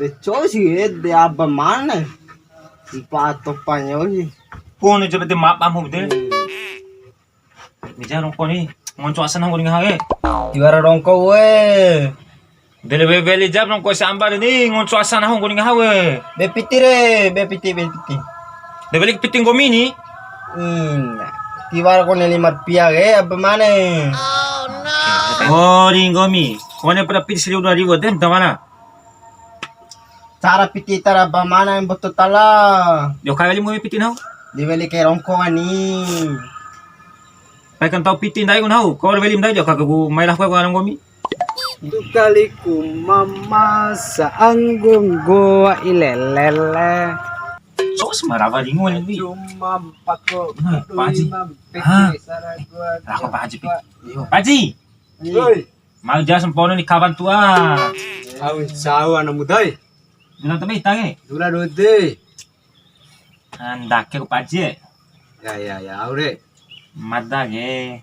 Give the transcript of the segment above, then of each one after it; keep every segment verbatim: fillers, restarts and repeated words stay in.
De cosi ede aba mana? Mpa topa nyosi. Pone coba de mapa mu de. Mija rongko ni, ngonco asa nahu nggori ngaha we. Tiwara rongko we. Dele we weli jam rongko ese amba ni, ngonco asa nahu nggori ngaha we. Be piti re, be piti, be piti. De weli piti nggomi ni. Hmm, tiwara kone lima rupiah ke, apa mana? Nggori nggomi, kone pada piti seribu dua ribu, dem, tamana? Cara piti tara ba mana mboto tala. Yo, kai weli mu piti nahu? Di weli kai rongko ngani. Pai kan tau piti ndai ku nahu. Kau weli ndai jo kagak ku mai lah kau nggomi. Tukaliku mama saanggung goa ilelele. So semarawa ringu ni. Cuma pako. Nah, Pak Haji. Hah? Saragua. Lah, kok Pak Haji, Pi? Iyo. Pak Haji. Oi. Mau ja sampono ni kawan tua. Au, sau ana muda e. Dula tebe ita ke? Dula dode. Ndake ku Paji e. Ya, ya, ya, au re. Mada ke.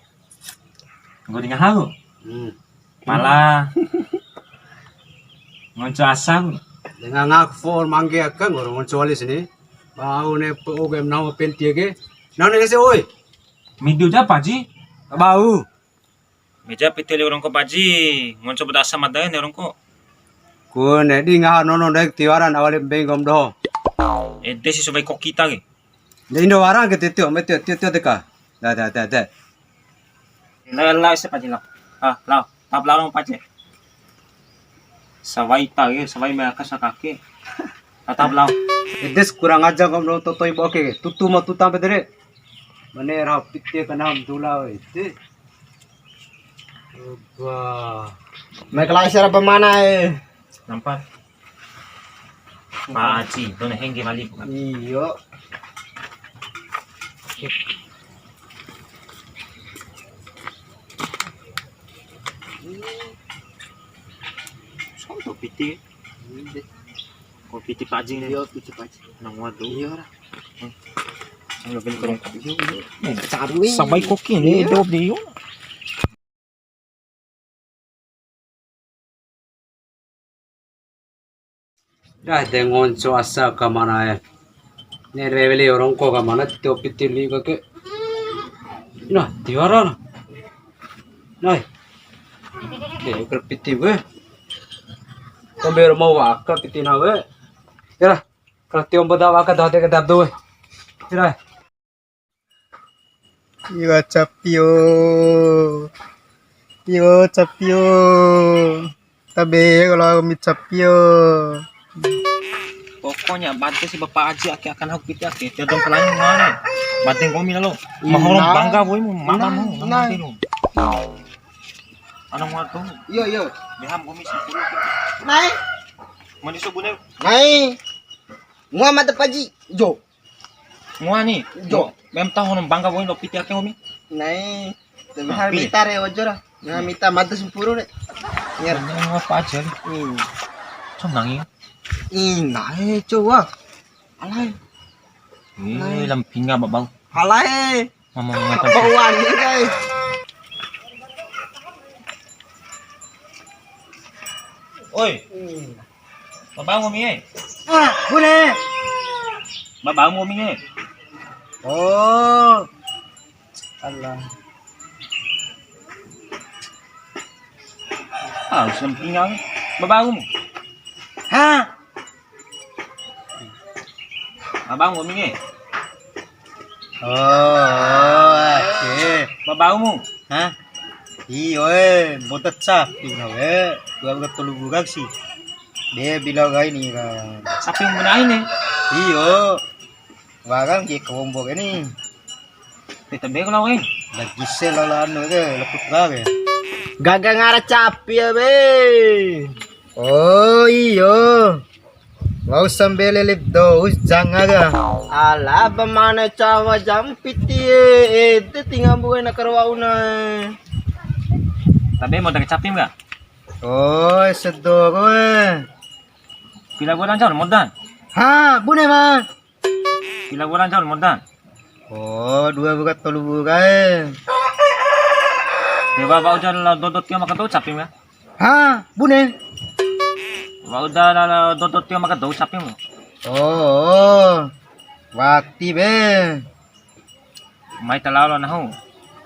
Nggori ngaha ku. Hmm. Pala. Ngonco asa ku. Dengan ngaku for mangge aka nggori ngonco wali sini. Bau ne pe o game nama pentie ke. Nau ne kese oi. Midu ja Paji. Bau. Mija piti weli rongko Paji, ngonco ba dasa mada ne rongko. Kone di ngaha nono ndai tiwaran awali mbei nggomi doho. Ede si sawai koki ta ke. De indo wara ke tio, me tio, tio, tio deka. Da, da, da, da. Lao, lao, ese Paji lao. Ah, lao. Tap lao rongko Paji. Sawai ta ke, sawai me aka sakake. Tatap lao. Edes kurang aja nggomi doho totoi boke. Tutu ma tuta bedere. Mane rau piti kana dula ede. Wah. Mai kalai sera pemana e. Nampak. Pak Haji, dona hengge wali. Iyo. Soto piti. Ko piti Paji ni. Iyo, piti Paji. Nang wadu. Iyo ra. Ayo, beli kerongkok. Iyo, iyo. Sabai koki ni, iyo. Dop di iyo. Dah, de ngonco asa ka mana e. Ne re weli rongko ka mana, tio piti li ka ke. Nah, tiwara na. Nah. De, ukur piti we. Kombe mau waka piti na we. Kira, kalau tio mboda waka dah de ke dadu we. Kira. Iwa capio. Iwa capio. Tabe kalau mi capio. Pokoknya bade si Bapak Haji ake akan aku piti ake. Tiada yang lain mana? Bade ngomi lalo. Mahorong bangga boy mu mama mu. Nah. Ana muat tuh. Iyo, iyo. Beham ngomi sepuluh. Nai. Mandi subuh ne. Nai. Muhammad Paji. Jo. Ngoa ni. Jo. Mem tahu hono bangga woi lo piti ake ngomi. Nai. Tapi hal mita re ojo ra. Nah, mita mata sempuru re. Ngar. Ngoa apa aja ni. Hmm. Cuma nangi. Ih, nai coba. Alai. Ih, lam pinga babau. Alai. Mama mengatakan. Babau wani kai. Oi. Hmm. Babau ngomi e. Ah, bune. Babau ngomi e. Oh. Allah. Ah, usah tinggal. Babau mu. Ha? Babau ngomi e. Oh, oh, oke. Babau mu. Hah? Iyo, eh, bodat sapi na we. Dua bulan tolu bulan sih. Dia bilang kayak ini kan. Sapi mengenai nih. Iyo. Warang je kawombo ke ni. Pita be kalau kain. Lagi sel lalo anu ke, leput lah ke. Gaga ngara capi ya be. Oh, iyo. Wa'u sambele lip dou janga ga. Ala ba mana cawa jam piti e, ede tinga mbue na karwauna. Tabe moda ke capim ga? Oi, sedo koe. Pila gua lancar modan? Ha, bune ma. Pila gua lancar modan? Oh, dua buka tolu buka e. Dewa bau jan la dodot kia maka do capim ga? Ha, bune. Wa'u da la, la, dodo tio maka dou capimu. Oh, oh. Wati be. Mai ta lao lo nahu.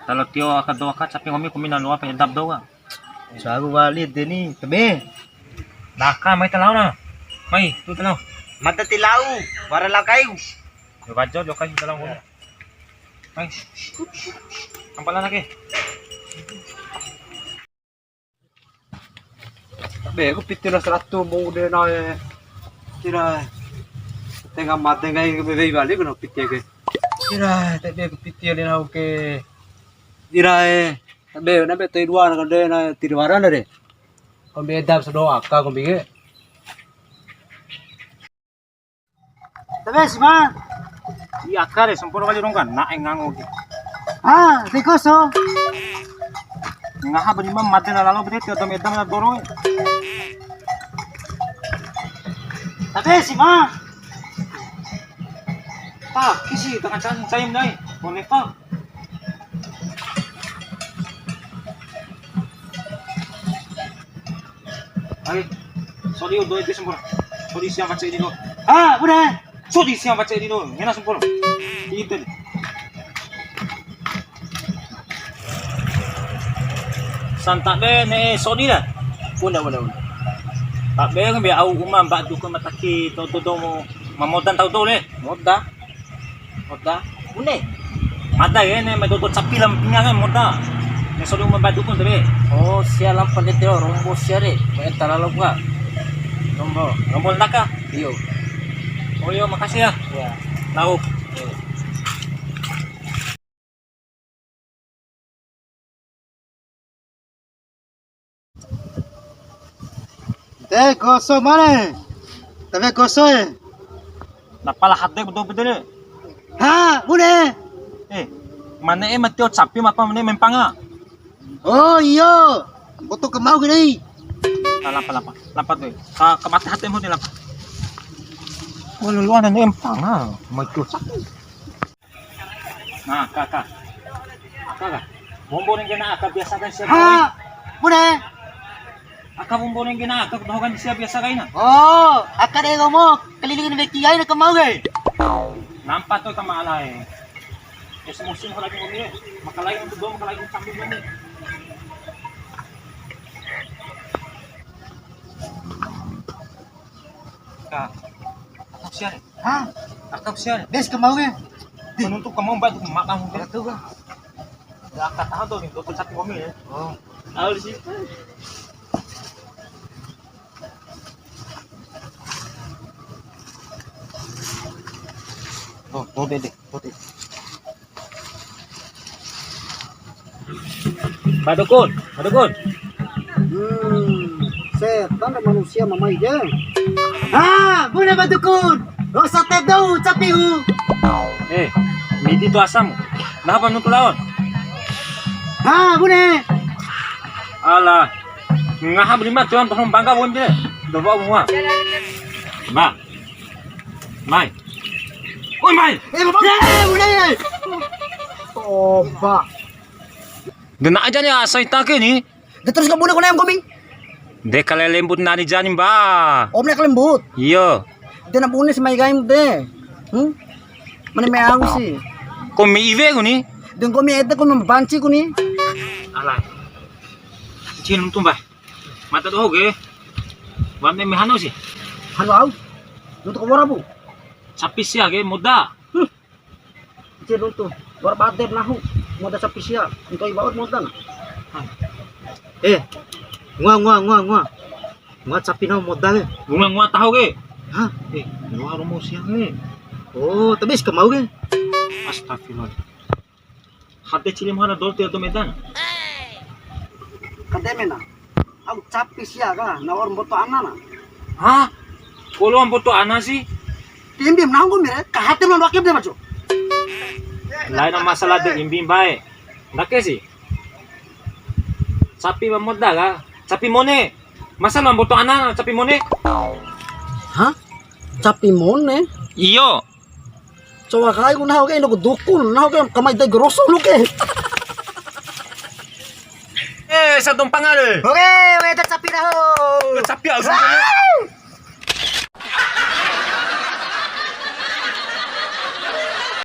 Ta lao tio aka dou aka capi nggomi, kumi na loa pa edap dou ka. Saru wali deni, tebe. Daka mai ta lao na. Mai, tu ta lao. Mada ti lao, wara lao kai. Yo bajo, yo kai ta lao nggomi. Mai. Ampala na ke. Be ku piti na saratu mbou de na e. Ira. Tenga made nggahi be wei wali ku na piti ke. Ira, te be ku piti de na oke. Ira e. Be na be toi dua na de na tiri wara na de. Kombi edap sedo aka kombi ke. Tabe si ma. Iya kare sempur wali rongga, na e ngango ke. Ah, de koso. Ngaha bani ma made na lalo bede tio dam edam na doro. Tabe si ma. Pa, kisi tangan caim dai. Bone pa. Ai, sodi dou ede sempur. Sodi sia waca edi dou. Ah, bune. Sodi sia waca edi dou. Ngena sempur. Ede. Santabe ne'e sodi ra. Bune, bune, bune. Tabe kan be au uma mbak dukun mataki to to to ma modan tau to le. Moda. Moda. Bune. Mada ke ne, mai dodo capi lam pinga kan moda. Ne sodi uma mbak dukun tabe. Oh, sia lampa ndede, rombo sia re. Mai ta lalo ka. Rombo. Rombo ndaka. Iyo. Oh iyo, makasih ya. Iya. Tahu. Iya. De koso mane? Tabe koso e. Na pala hade bedo bedo de. Ha, bune. Eh, mane e ma tio capi ma apa mane mempanga? Oh iyo. Boto kemau gini. Ah, lampa lampa. Lampa tu. Ka kamate hate mu ni lampa. Wah, lu ana empanga. Ma tio capi. Nah, kaka. Kaka. Bombo neng kena aka biasa kan siap. Ha, bune. Aka bombo neng kena aka doho kan siap biasa kaina. Oh, aka de ngomo keliling weki ai na kemau ge. Nampak tu kama alai. Es musim kalau lagi ngomong, makalai untuk dua, makalai untuk sambil ngomong. Ka. Aka sia re. Ha? Aka sia re. Des kemau ke? Di. Menuntuk kemau mbak tu mak kamu ke. Aka tu ka. Ya aka tahu tu ni, dokter satu kami ya. Oh. Tahu di situ. Oh, oh, deh, deh, oh, deh. Mbak Dukun, Mbak Dukun. Hmm, setan dan manusia mamai je. Ah, bune Mbak Dukun. Dosa tep dou, capiu. Eh, midi tu asam. Nah, apa nuntu lawan? Ah, bune. Alah. Ngaha beli mat cuman pohon bangga wonde. Dobo mua. Mbak. Mai. Oi, mai. Eh, Bapak. Eh, bune. Toba. Dena aja ni asai take ni. De terus ka bune kone em komi. De kale lembut nani jani, Mbak. Om ne kalembut. Iyo. De na bune semai gaim de. Hmm? Mane me au si. Komi iwe ku ni. De komi ede komi banci ku ni. Alah. Cin untung, Mbak. Mata doho ke. Wame me hanu si. Hanu au. Nuntu ko wara bu. Sapi sia ke moda. Hmm. Cie nuntu. Wara bade nahu. Moda sapi sia. Ntoi baut moda na. Eh. Ngua, ngua, ngua, ngua. Ngua sapi nahu moda ke. Ngua, ngua tahu ke. Hah? Eh, ngua romo sia ke. Oh, tapi kemau ke. Astagfirullah. Hate cili muhana dol tio to medan. Kade mena. Au capi sia ka, na wa'ur mboto ana na. Hah? Kolo mboto ana si? Timbi menanggung mire, ka hate mena wakil dia maco. Lain masalah de imbi mbae. Ndake si. Capi ma moda ka, capi mone. Masa na mboto ana na capi mone? Hah? Capi mone? Iyo. Cowa kai ku nahu ke, ndo ku dukun, nahu ke kamai dai groso lu ke. Eh, sa dompang ale. Oke, weda cap